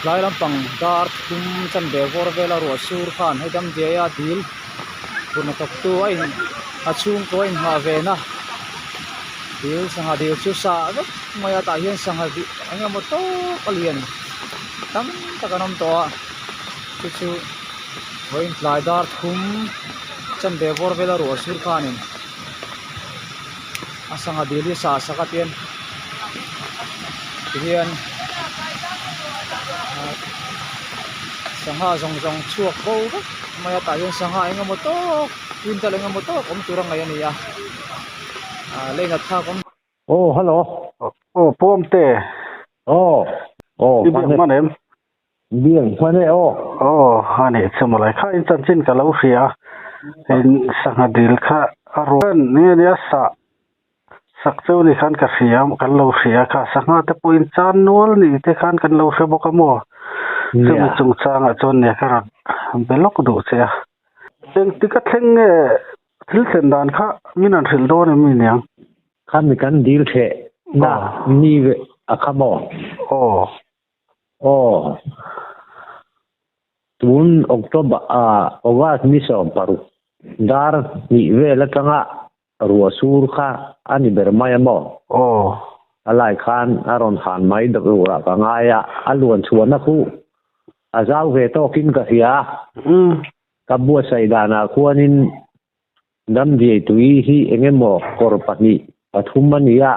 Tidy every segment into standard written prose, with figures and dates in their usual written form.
Tlai lampang dar thum chanve vawr vela ruah sur khan hei damdiaia dil kut hnathawk tu a in a chhungkaw a inhah ve na dil sangha dil chu sa vek mai a tah hian sangha eng emaw tawp a lian tam tak an awm tawh a chu chu vawiin tlai dar thum chanve vawr vela ruah sur khanin a sangha dil hi sah sak a tian tihian sangha zawng zawng chhuak bo vek mai a tah hian sangha eng emaw tawk quintal eng emaw tawk awm tur a ngaih a ni a ah lei nat thlak awm. Aw hello. Aw Pawmte. Aw aw I biak hman em? Biak hman e aw. Aw a nih chu mawlai kha in chanchin ka lo hria a in sangha dil kha a rual nge nia sah sak cheu ni khan ka hria kan lo hria kha sangha te pawh in chan nual ni te khan kan lo hre bawk a maw chumi chungchangah chuan nia ka rawn be lawk duh che a engtik a thleng nge thil thlen dan kha min han hrilh dawn em ni niang. Khami kan dil theh na ni a kha maw? Aw. Aw. Tun October ah August ni 16 dar hnih vel atanga ruah sur kha a ni ber mai a maw? Aw. A lai khan a rawn han mai turah ka ngai a, a luan chhuahna khu a zau ve tawkin ka hria a. Ka buatsaih danah khuanin Damdiai tui hi eng emaw kawr pahnih pathum a ni a,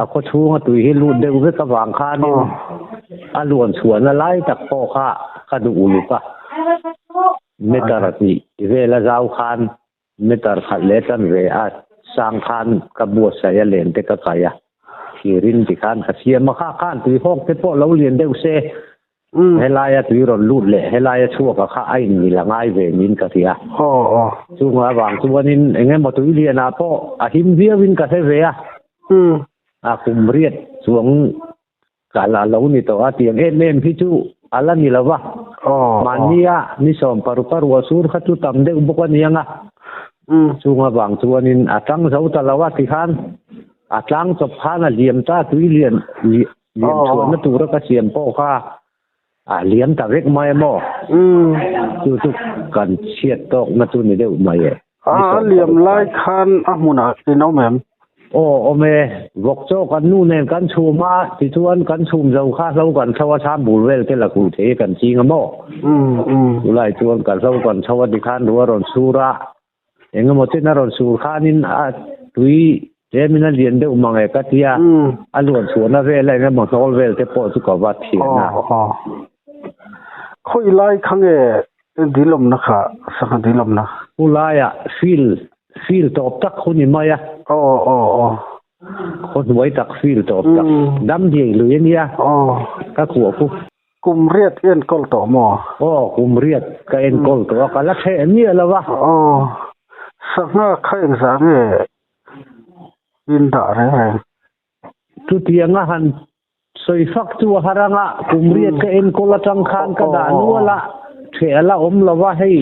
a khaw chhunga tui hi lut deuh vek avang khanin a luan chhuahna lai tak pawh kha ka duh uluk a. Meter hnih vel a zau khan meter khat leh tan ve a sang khan ka buatsaih a len te ka kai a, thirin tikhan ka siam a, kha khan tui hawk te pawh lo lian deuh se. Helaia tui rawn lut leh helaia chhuaka kha a inmil a ngai ve niin ka hria. Chunga avang chuanin eng emaw tui lianah pawh a him viauin ka hre ve a. A kum riat chuang ka la lo ni tawh a, tiang em em hi chu a la ni lo va. Mahnia ni 16 a ruah sur kha chu tam deuh bawk a niang a. Chunga avang chuanin a tang zo ta lo a tikhan a tlang chawp khan a liam ta tui lian Liam chhuahna tura ka siam pawh kha a liam ta vek mai a maw? Chu chu kan chhiat tawkna chu ni deuh mai e. A liam lai khan a hmunah in awm em? Aw awm e, vawk chaw kan nu nen kan chhum a, tichuan kan chhum zo kha hlo kan thlo a chham bul vel te la kulh thei e kan ching a maw? Chulai chuan ka hlo kan thlo a tikhan ruah a rawn sur a, Engemaw chen a rawn sur khanin a tui tlemin a lian deuh mang e ka tia, a luan chhuahna vela engemaw hnawl vel te pawh chu ka va thian a. Khawi lai kha nge dil awmna kha, sangha dil awmna? Pu laiah field, field tawp tak khu ni mai a. Khaw hnuai tak field tawp tak, dam diai lui a nia, ka khuah khu. Kum riat i enkawl tawh maw? Aw, kum riat ka enkawl tawh a, ka la theh miah lo a. Aw, sangha kha engzah nge in dah reng reng? Chutiang a han sawi fak chu a har ang a, kum riat ka enkawl atang khan ka dah nual a, theh a la awm lo a, hei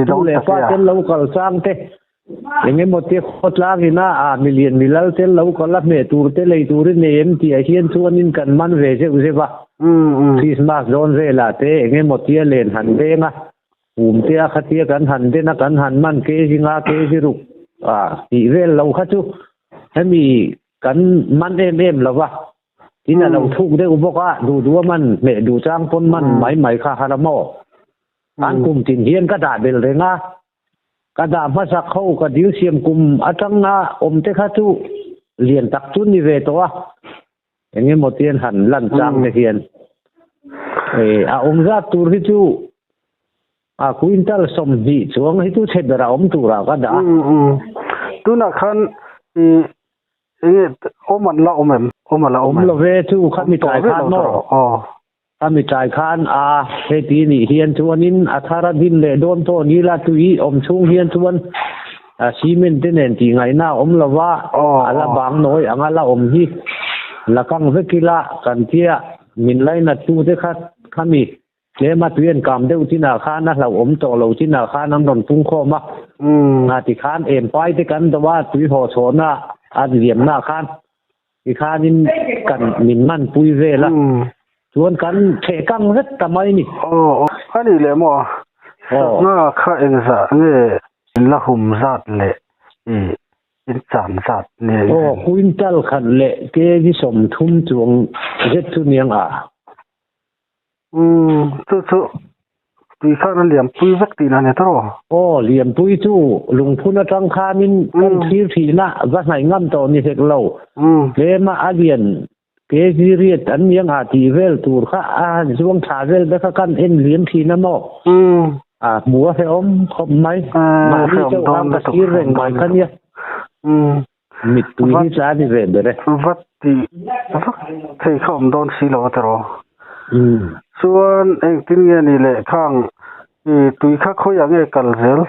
tu leh pa ten lo kal chang te Eng emaw te khawtlang ina a milian milal tel lo kal a hmeh tur te lei turin nei em tih ah hian chuanin kan man ve zeuh zeuh a. Christmas dawn velah te eng emaw tia len han deng a, pum te a khatia kan han den a kan han man kg nga kg ruk a tih vel lo kha chu hemi kan man em em lo va. Tin a lo thuk deuh bawk a, duh duh a man hmeh duh chang pawn man mai mai kha har a maw. An kum tin hian ka dah belh reng a. Ka dah hmasak ho ka dil siam kum atanga awm te kha chu lian tak chu ni ve tawh a, eng emaw tian han lan chang te hian a awm zat tur hi chu a quintal 20 chuang hi chu chhe ber a awm turah ka dah a. Tunah khan enge awm an la awm em? Awm a la awm em? Awm lo ve chu khami tlai khan maw? A mi tlai khan a heti nih hian chuanin a thar a din leh dawn pawh ni la tui awm chhung hian chuan cement te nen tih ngaihna a awm lo va, a la bang nawi anga la awm hi la kang vek ila kan tia min lainat tu te kha khami tlema tui an kam deuh chinah khan a hlauhawm tawh lo chinah khan an rawn pung khawm a, ti khan em pai te kan do a tui haw chhawhna a liamna khan. Tikhanin kan min man pui vel a, Chuan kan theh kang vek ta mai ni. Aw aw a nih leh maw? Sangha kha engzah nge in la hum zat leh i in chan zat nge i Aw rin? quintal khat leh kg 30 chuang zet chu niang a. Umm chu chu tui khan a liampui vek tihna a ni tawh. Aw liampui chu lungphun atang khanin kan thlir thihna va hnaih ngam tawh ni hek lo. Tlema a lian Kg riat an niang a tih vel tur kha a han zuang thla vel te kha kan en liam thin a maw? A hmu a hrehawm khawp mai. Mahni chauh khan ka thlir reng mai kha nia. Mittui hi tla ni ve ber e. Va tih vak thei kha awm dawn si lo a tiraw? Chuan engtin nge ni leh khang i tui kha khawiah nge kal zel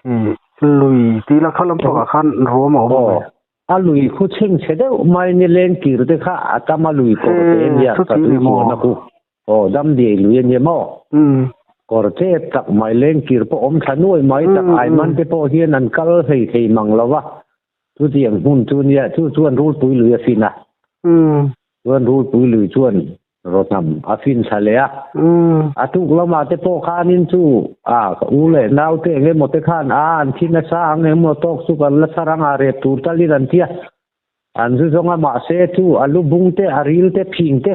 i lui tih la kha lampangah khan ruam a awm ang em? A lui khu chhengchhe deuh mai ni leng kir te kha a tam a lui kawr te a nia ka tui chuan a khu. Aw dam diai lui a nia maw? Kawr tep tak mai leng kir pawh awm thla nuai mai tak ai man te pawh hian an kal hlei thei mang lo va. Chutiang hmun chu nia chu chuan rulpui lui a fin a. Chuan rulpui lui chuan rawhnam a fin thla leh a. A tuk lamah te pawh khanin chu a ka u leh naute eng emaw te khan a an thi nasa ang engemaw tawk chu kan la chhar ang a rep tur talin an ti a. An zu zawng a mahse chu a lu bung te a ril te phing te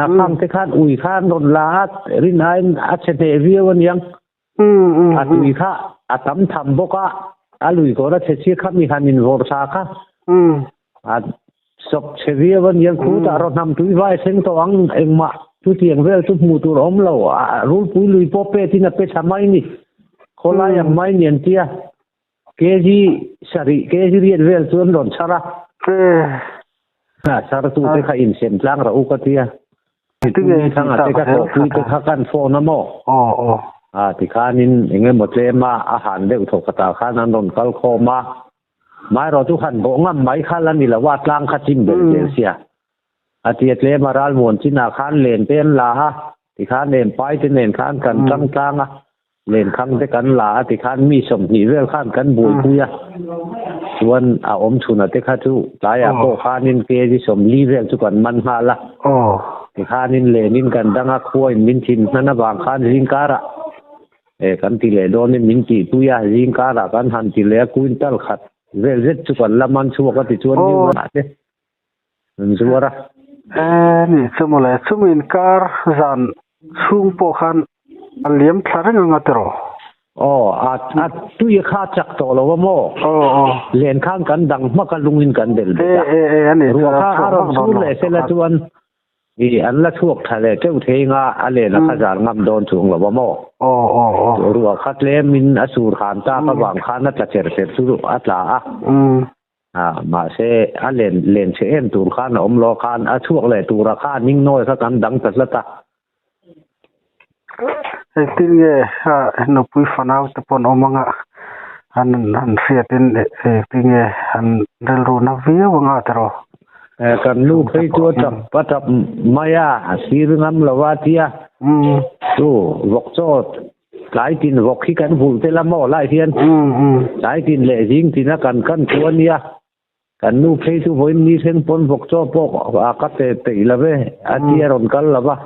a khang te khan ui khan rawn la a rin aiin a chhe hneh viau aniang. A tui kha a tam tham bawk a, a lui kawr a chhe chiah kha mi han invawrh thla kha a sawp chhe viau a nia, khutah rawhnam tui vai thleng tawh ang engmah chutiang vel chu hmuh tur a awm lo, a rulpui lui pawh pet in a pe thla mai ni, khawlai ang mai ni an tia, kg sarih kg riat vel chu an rawn chhar a. Chhar tu te kha insem tlang rah u ka tia. Tui thanga te kha thawhpui te kha kan phone a maw? A tikhanin eng emaw tlem a a han deuh thawk khatah khan an rawn kal khawm a. Maherawh chu han bawh ngam mai kha la ni lo a, tlang kha chim ber zel sia. A tia tlem a ralmuan chinah khan len te an la a, tikhan em pai te nen khan kan tang tlang a. Lenkhang te kan la a tikhan mi 20 vel khan kan buaipui a, chuan a awm chhuna te kha chu tlaiah pawh khanin kg 40 vel chu kan man nghal a, tikhanin lenin kan dang a, khuain min thin hnan avang khan zingkarah e kan ti leh dawnin min tihpui a, zingkarah kan han ti leh a, quintal khat vel zet chu kan la man chhuak a tichuan new lamah te an zuar a. E nih chu mawle, chumi inkar zan chhung pawh khan a liam thla reng anga tiraw? Aw, a a tui kha chak tawh lo a maw? Aw aw. Len khan kan dang hmak a lungin kan bel bet a. E e e a nih chu, Ruah kha a rawn chhur leh sela chuan i an la chhuak tha leh teuh thei anga a len a kha zar ngam dawn chuang lo a maw? Aw aw aw. Ruah kha tlemin a sur han tak avang khan a tla cher cher chu a tla a. A, mahse, a len len chhe em tur khan a awm lo khan a chhuak leh tura kha ning nawi kha kan dang ta tlat a. Engtin nge a nupui fanau te pawh an awm anga an han hriatin engtin nge an rilru na viau anga tiraw? Kan nu phei chu a tap a tap mai a, a sir ngam lo a tia. Chu vawk chaw Tlai tin vawk hi kan vulh tel a maw lai hian tlai tin leh zing tina kan kan chu a nia. Kan nu phei chu vawiin ni thleng pawn vawk chaw pawh a ka pe peih lo ve a ti a rawn kal lo va.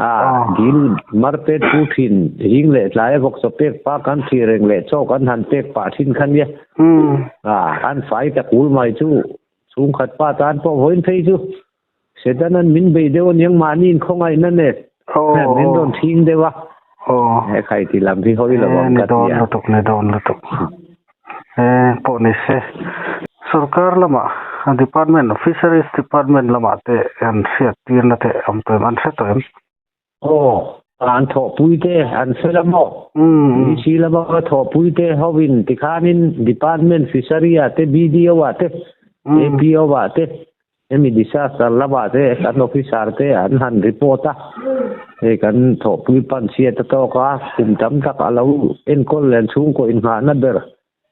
A dil mar pet pu thin zing leh tlai a vawk chaw pek pa kan thlir reng leh chaw kan han pek pah thin kha nia. A an fai ta kul mai chu chhungkhat pa tan pawh vawiin phei chu Setanan min bei deuh aniang mahni in khawngaihna nen min rawn thing deuh a. He khai ti lam hi hawi lo ang ka ti a. Ni dawn lutuk, ni dawn lutuk. He pawh ni se. Sorkar lamah department, fisheries department lamah te an hriat tirna te awm tawh em? An hre tawh em? Aw, an thawhpui te an fel a maw? DC lama ka thawhpui te hovin tikhanin Department Fishery ah te, BDO ah te, APO ah te, hemi disaster lamah te kan officer te an han report a, hei kan thawhpui pan chhiat a tawk a, kum tam tak a lo enkawl leh an chhungkaw inngahna ber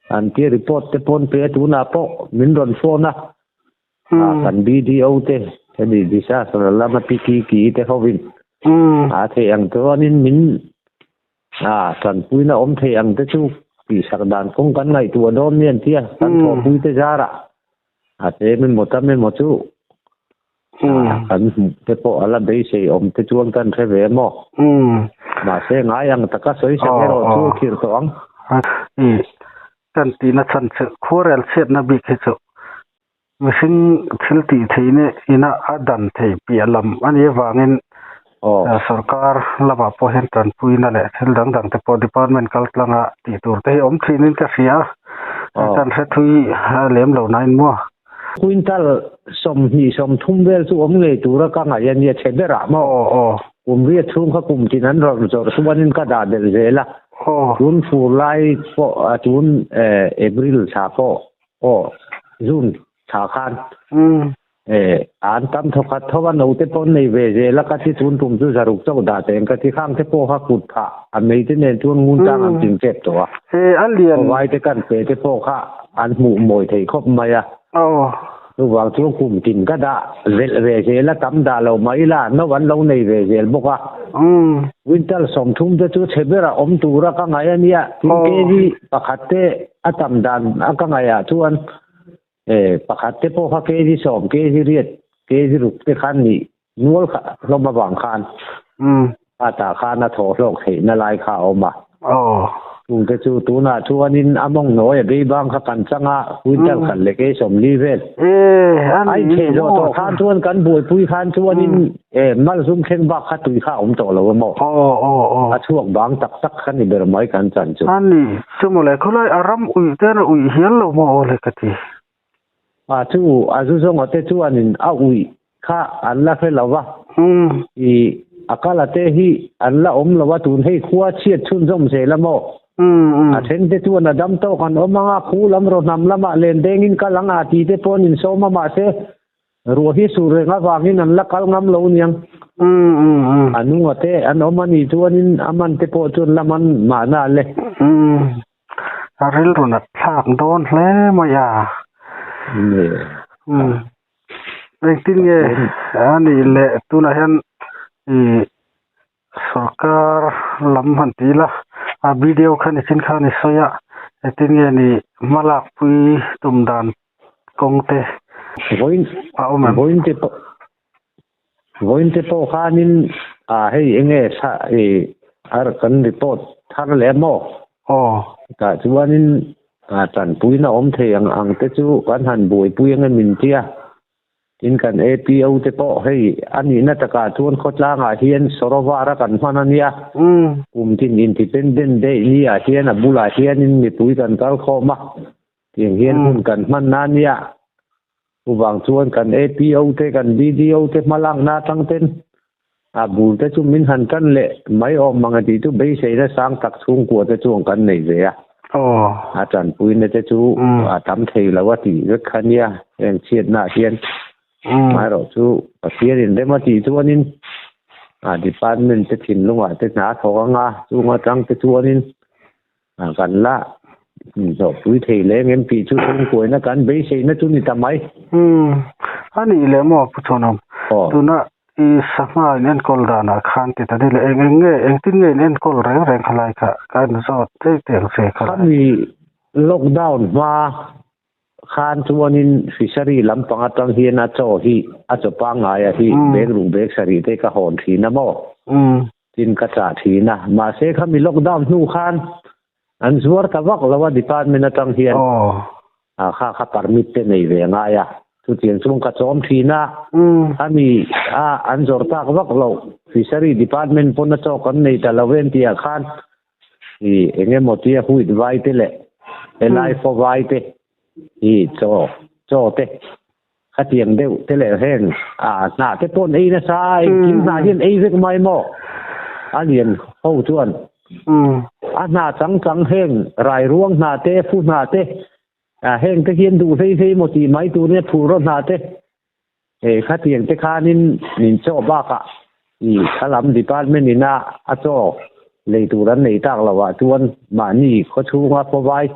an tia report te pawn pe a tunah pawh min rawn phone a. Kan BDO te hemi disaster lama pi ki ki te hovin a theih ang chuanin min tanpuina awm theih ang te chu tihsak dan kawng kan ngaihtuah dawn nia an tia kan thawhpui te zarah a tlem emaw tam emaw chu Kan hmuh te pawh a la beisei awm te chuan kan hre ve maw? Mahse ngai ang taka sawi sak erawh chu a khirh tawh ang. Kan tihna chhan chu khuarel chhiatna bik hi chu mihring thil tih theihna ina a dan theih piah lam a nih avangin sorkar lamah pawh hian tanpuina leh thil dang dang te pawh department kal tlanga tih tur te hi awm thinin ka hria a, kan hre thui lem lo nain maw. Quintal 20 30 vel chu awm ngei tura ka ngaih a nia chhe berah maw? Kum riat chhung kha kum tin an rawn zawrh chuanin ka dah belh zel a, tun fur lai pawh tun April thla pawh aw June thla khan an tam thawkhat tho a naute pawh an nei ve zel a ka ti tun tum chu zaruk chauh dah teng ka ti khang te pawh kha kut phah a mei te nen chuan ngun tang an ching tep tawh a, khawvai te kan pe te pawh kha an hmuh mawi thei khawp mai a. Chuvang chuan kum tin ka dah velh ve zel a, tam dah lo mah ila no an lo nei ve zel bawk a. Quintal 30 te chu chhe berah awm tura ka ngaih a nia, tin kg pakhat te a tam dan a ka ngaihah chuan pakhat te pawh kha kg 10, kg 8, kg 6 te khan nih nual kha hlawm avang khan a tah khan a thawh hlawk theihna lai kha a awm a. Chung te chu tunah chuanin a mawng nawi a beibang kha kan chang a, quintal khat leh kei 40 vel. A inchei zawh tawh khan chuan kan buaipui khan chuanin malzum thleng bak kha tui kha a awm tawh lo a maw? A chhuak bang tak tak kha ni ber mai kan chan chu. A ni, chu mawle khawlai a ram uih te a uih hial lo maw aw le ka ti. A chu a zu zawnga te chuanin a uih kha an la hre lo va, i a kala te hi an la awm lo a, tun hei khua chhiat chhunzawm zel a maw? A then te chuan a dam tawk an awm ang a, khu lam rawhnam lamah len dengin kal ang a ti te pawh an insawm a, mahse ruah hi sur reng avangin an la kal ngam lo niang. A nunga te an awm a nih chuanin a man te pawh chuan la man mahna le. A rilru nat thlak dawn hle mai a. Engtin nge a nih leh tunah hian ih sorkar lam han ti ila a video kha nichin khan i sawi a engtin nge ni hma lakpui tum dan kawng te a awm em? Vawiin te pawh khanin ah hei enge ih har kan report thar leh maw? Aw. Tah chuanin ah tanpuina awm thei ang ang te chu kan han buaipui ange min tia. Tin kan APO te pawh hei a nihna takah chuan khawtlangah hian Sarovara kan hman a nia. Kum tin Independent Day ni ah hian a bulah hianin mipui kan kal khawm a. Tiang hian hun kan hman na nia. Chuvang chuan kan APO te kan BDO te hmalakna atang ten a bul te chu min han tan leh mai awm mang e tih chu beiseina sang tak chhungkua te chuan kan nei ve a. A tanpuina te chu a tam thei lo a tih vek kha nia heng chhiatna ah hian. Amaherawh chu Pathian in rem a tih chuanin a department te thinlungah te hna a thawk ang a, chung atang te chuanin Kan la hlawhpui thei leh engem tih chu chhungkuaina kan beiseina chu ni ta mai. Umm, a nih leh maw Pu Chhuanawm? Tuna i sangha in enkawl danah khan ti ta dil eng eng nge, engtin nge in enkawl reng reng kha lai kha ka en zawt daih teh ang che kha lai. Khami lockdown hma khan chuanin fishery lampang atang hian a chaw hi a chaw pangngai a hi bag ruk bag sarih te ka hawn thin a maw? Tin ka chah thin a, mahse khami lockdown hnu khan an zuar ta vak lo a department atang hian a kha kha permit te nei ve ngai a, chutiang chuan ka chawm thin a, khami a an zawr tak vak lo fishery department pawn a chawk an nei ta lo em tih ah khan i eng emaw tia wheat vai te leh helai phaw vai te i chaw chaw te Khatiang deuh te leh heng ah hnah te pawh an ei nasa a, engkim hnah hian ei vek mai maw? A lian ho chuan a hnah chang chang heng rai ruang hnah te, fu hnah te, heng te hian duh hlei hlei maw tih mai tur nia phur rawh hnah te khatiang te khanin min chaw bakah i thalam department ina a chaw lei tur an nei tak lovah chuan mahni khawchhunga khawvai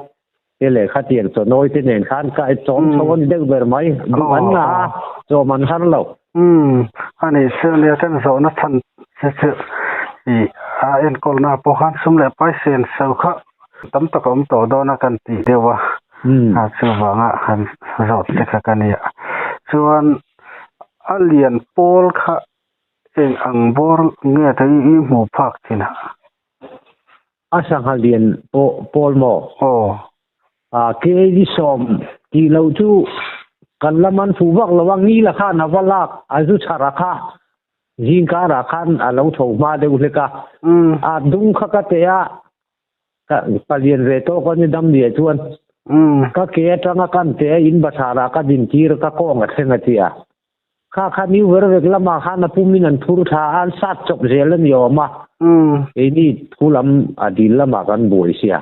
Te leh khatiang chawnawi te nen khan ka chawm chho a ni deuh ber mai. Duh an ngah a, chawm an har lo. Umm, a nih chu nia kan zawhna chhan che chu i a enkawlna pawh khan sum leh pai sen so kha tam tak a awm tawh dawn a kan tih deuh a, a chuvanga han zawh che kha ka nia. Chuan. a lian pawl kha eng ang bawr nge te i hmuh phak thin a? A sangha lian pawl maw? Aw. A kg sawm tih loh chu kan la man fuh vak lo a, Ngila khan a va lak a zu chhar a kha zingkarah khan a lo tho hma deuh hlek a, a dung kha ka teh a, ka palian ve tawk a ni Damliah chuan ka ke atanga kan teh a in bathlarah ka din tir a ka kawng a thleng a ti a, kha kha New Vervek lamah khan a pumin an phur thla a, an sat chawp zel a ni awm a, keini thu lam a dil lamah kan buai sia,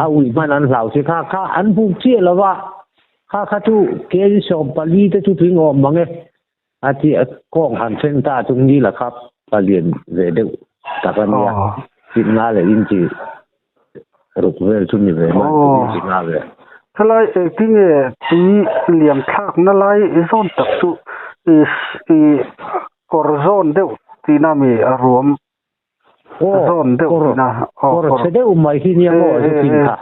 a ui hman an hlau si kha kha an buk chiah lo va, kha kha chu kg 14 te chu tling awm mang e. A ti a kawng han thleng ta chu ni la kha palian ve deuh tak a nia. Chit nga leh inchi ruk vel chu ni ve mai inchi nga ve. Helai engtinge tui liam thlakna lai zawn tak chu i i kawr zawn deuh tihna mi a ruam zawn deuh tihna kawr chhe deuh mai hi nia maw zu tin kha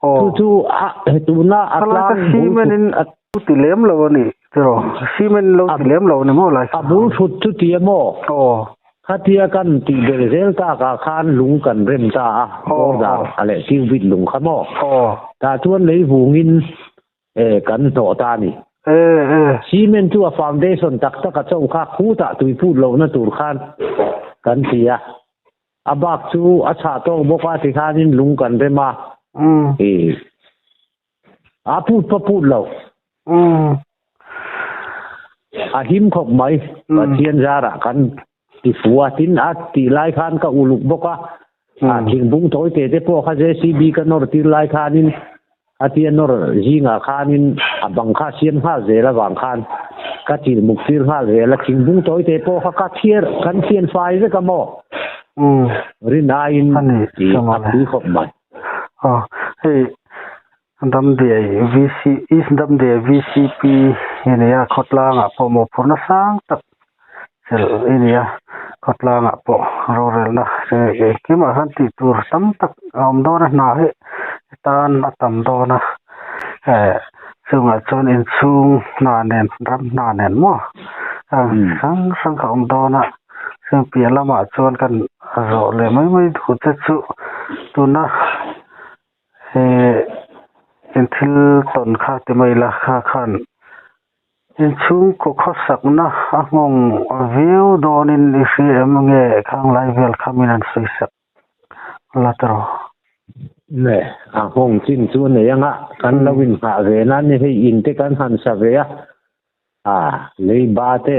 chu chu a tuna a tlang cement in a ti lem lo a ni tiraw cement lo ti lem lo a ni maw lai a bul thut chu ti a maw aw khatia kan tih belh zel takah khan lung kan rem ta a border a leh cubit lung kha maw aw tah chuan lei vungin E, kan hnawh ta a ni. E, e. Cement chu a foundation tak tak a cho kha khutah tui put lohna tur khan kan ti a. A bak chu a chhah tawk bawk a tikhanin lung kan rem a. E, a put pawh put lo. A him khawp mai. Pathian zarah kan ti fu a, tin a tih lai khan ka uluk bawk a, a thingbung tawi te te pawh kha JCB ka nawr tir lai khanin a tia nawr zingah khanin a bang kha siam nghal zel avang khan ka chil muk tir nghal zel a, thingbung tawi te pawh kha ka thiar kan thian fai vek a maw rin aiin tih a pui khawp mai. Aw hei Damdiai VC East Damdiai VCP i nei a, khawtlangah pawh mawhphurhna sang tak chelh i nei a, khawtlangah pawh rorelna engkimah hian tih tur tam tak a awm dawn a, hna hi tan a tam dawn a, eh chungah chuan inchhung hna nen ram hna nen maw hrang hrang a awm dawn a, chung piah lamah chuan kan zawh leh mai mai duh te chu tuna. He in thil tawn kha ti mai la kha khan inchhungkaw khawsakna a nghawng viau dawnin i hria em nge khang lai vel kha min an sawi sak la ta rawh. Ne, a nghawng chin chu a nei anga kan lo inghah ve na ni hei in te kan han sa ve a. A leiba te,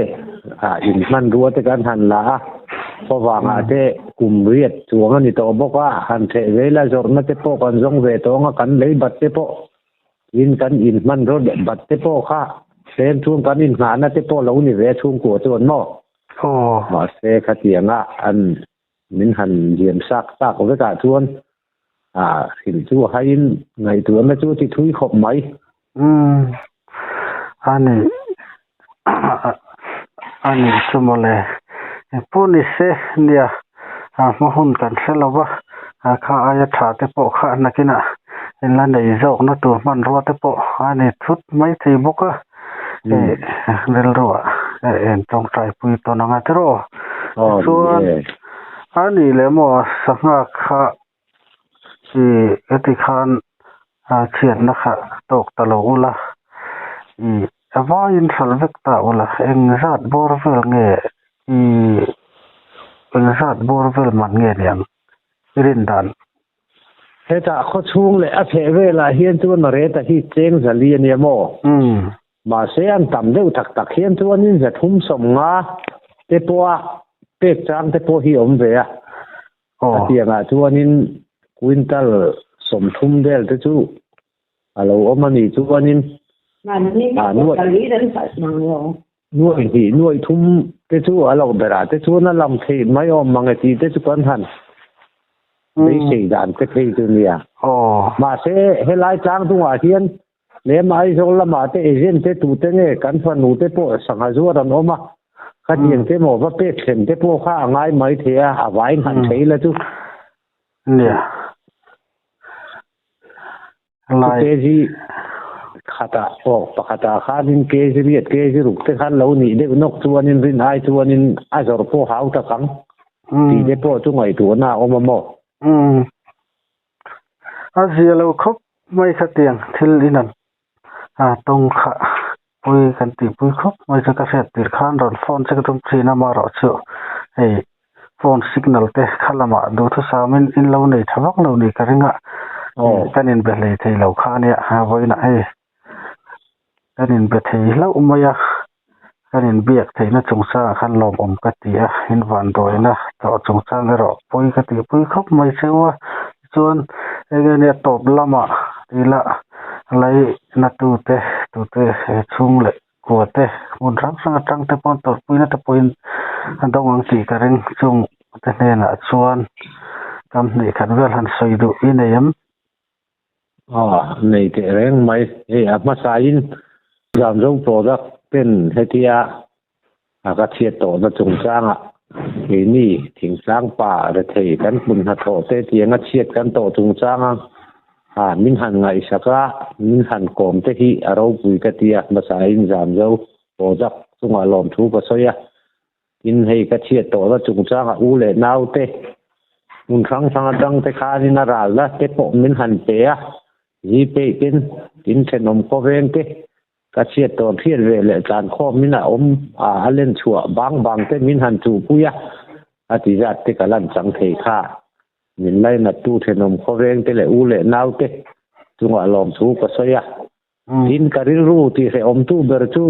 a inhmanrua te kan han la a, khawvangah te kum riat chuang a ni tawh bawk a, han theh vel a zawrhna te pawh kan zawng ve tawh ang a, kan lei bat te pawh in kan inhmanraw bat te pawh kha tlem chuan kan inhnahna te pawh lo ni ve a chhungkua chuan maw? Mahse khatianga an min han liam sak tak vekah chuan a hrilh chu a haiin ngaihtuahna chu a ti thui khawp mai. Umm a ni a ni chu mawle engpawh ni se nia a hma hun kan hre lo va a kha aia tha te pawh kha nakinah in la nei zawkna tur hmanrua te pawh a ni thut mai thei bawk a. Hei rilruah en tawngtai pui tawn anga tiraw chuan a nih leh maw sangha kha ih heti khan chhiatna kha tawk ta lo ula ih a vaiin hralh vek ta ula engzat bawr vel nge ih engzat bawr vel man nge niang i rin dan. Hetah khawchhung leh a chheh velah hian chuan a reta hi cheng zali a nia maw? Mahse an tam deuh tak tak hian chuanin 350 te pawha pek chang te pawh hi a awm ve a. A tiangah chuanin quintal 30 vel te chu a lo awm a nih chuanin a nuaih nuaih hnih nuaih thum te chu a lo berah te chuan a lang theih mai awm mang e tih te chu kan han beisei dan te phei chu nia. Mahse helai tlang dungah hian lem Aizawl lamah te agent te tute nge kan fanu te pawh sangha zuar an awm a, khatiang te maw va pek thlen te pawh kha a ngai mai thei a, a vain han thei la chu. Nia. Chu kg khatah aw pakhatah khanin kg riat kg ruk te khan lo nih deuh nawk chuanin rin ai chuanin a zawrh pawh hau tak ang tih te pawh chu ngaihtuahna a awm a maw? Umm. A zia lo khawp mai khatiang thil in an tawng kha pui kan tih pui khawp mai chu ka hriat tir khan rawn phone che ka tum thin a amaherawh chu hei phone signal te kha lamah duhthusam in in lo nei tha vak lo ni ka ring a kan inbe hlei thei lo kha ania vawiinah hei kan inbe thei hlauh mai a kan inbiak theihna chungchangah khan lawmawm ka ti a in vanduaina tawh chungchang erawh pawi ka tih pui khawp mai cheu a chuan eng nge nia tawp lamah tila laina tute tute he chhung leh kua te hmun hrang hrang atang te pawh tawrhpuina te pawhin a dawng ang tih ka ring chung te hnenah chuan kam hnih khat vel han sawi duh i nei em? Aw, nei teh reng mai. Hei a hmasain Zamzo product ten hetia a ka chhiat tawhna chungchangah keini thingtlang pa rethei kan hmun hnathawh te tianga chhiat kan tawh chungchanga a min han ngaihsak a, min han kawm te hi a ropui ka ti a, hmasain Zamzo product chungah lawmthu ka sawi a. Tin, hei ka chhiat tawhna chungchangah u leh nau te, hmun hrang hrang atang te khanin a ralna te pawh min han pe a, Gpay ten tin thenawm khawveng te ka chhiat tawh hriat ve leh tlankhawmin a awm a, a len chhuah bang bang te min han chuhpui a, a ti zat te ka lan chang thei kha. Min lainattu thenawm khawveng te leh u leh nau te chungah lawmthu ka sawi a. Tin, ka rilru tihhrehawmtu ber chu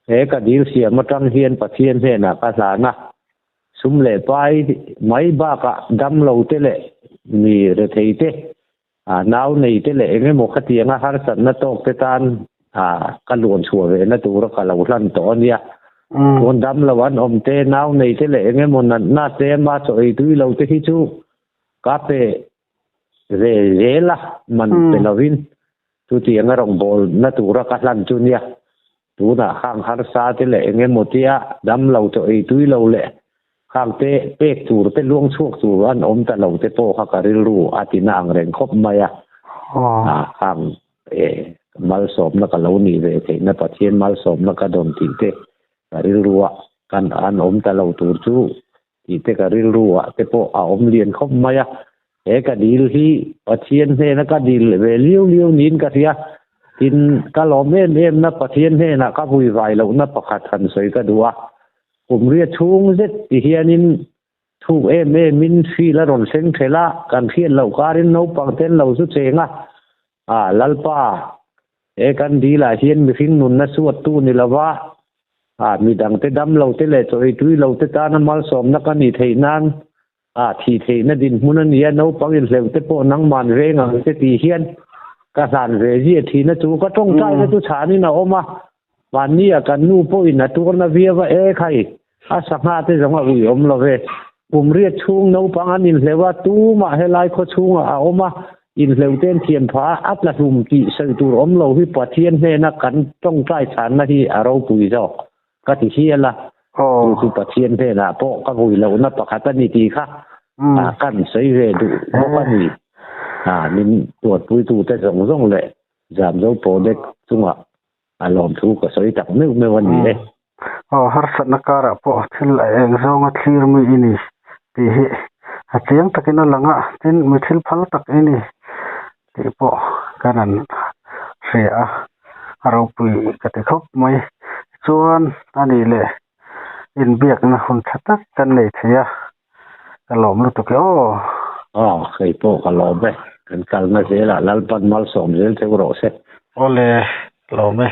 he ka dil siam atang hian Pathian hnenah ka hlan a, sum leh pai mai bakah damlo te leh mi rethei te, nau nei te leh eng emaw khatianga harsatna tawk te tan ka luan chhuah ve na tura ka lo hlan tawh a nia. Chuan damlo an awm te, nau nei te leh eng emaw natna tlema chaw ei tui lo te hi chu ka pe ve zel a, man pe lovin chutiang a rawngbâwl na tura ka hlan chu nia. Tunah khang harsa te leh eng emaw tia dam lo chaw ei tui lo leh khang te pek tur te luang chhuak tur an awm ta lo te pawh kha ka rilru a ti na ang reng khawp mai a. Khang malsawmna ka lo nih ve theihna Pathian malsawmna ka dawn tih te ka rilrua kan an awm ta lo tur chu tih te ka rilru ah te pawh a awm lian khawp mai a, he ka dil hi Pathian hnena ka dil ve liu liu niin ka hria, tin ka lawm em em na Pathian hnenah ka vui vai lohna pakhat han sawi ka duh a, kum riat chhung zet ti hianin thuk em em in hri la rawn thleng thelh a, kan hriat loh karin naupang ten lo zu cheng a, a Lalpa He kan dil ah hian mihring nunna suattu ni lova, ah midangte damlo te leh chaw eitui lo te tana malsawmna ka nih theih nan, ah thih theihna dinhmun a ni a, naupang inhleuh te pawh nangman veng ang che tih hian ka hlan ve ziah thin a, chu ka tawngtaina chu chhanin a awm a, mahni ah kan nu pawhin a tuarna viau a, e khai, a sangha te zawng a ui awm lo ve. Kum riat chhung naupang an inhleuh a, tumah helai khaw chhungah a awm a, inhleuh te an thiam phah a, a tla hlum tih sawi tur awm lo hi Pathian hnena kan tawngtai chhanna hi a ropui zawk ka ti hial a, chu chu Pathian hnenah pawh ka vui lohna pakhat a ni tih kha kan sawi ve duh bawk a ni. Min tuarpuitute zawng zawng leh Zamzo Project chungah A lawmthu ka sawi tak meuh meuh a ni e. Aw, harsatna karah pawh thil a eng zawnga thlir mi i ni tih hi a chiang takin a lang a, tin mi thil phal tak i ni tih pawh kan han hria a, a ropui ka ti khawp mai. Chuan a nih leh inbiakna hun tha tak kan nei thei a, ka lawm lutuk e aw. Aw, kei pawh ka lawm e. Kan kalna zelah Lalpan malsawm zel cheu rawh se. Awle, lawm e.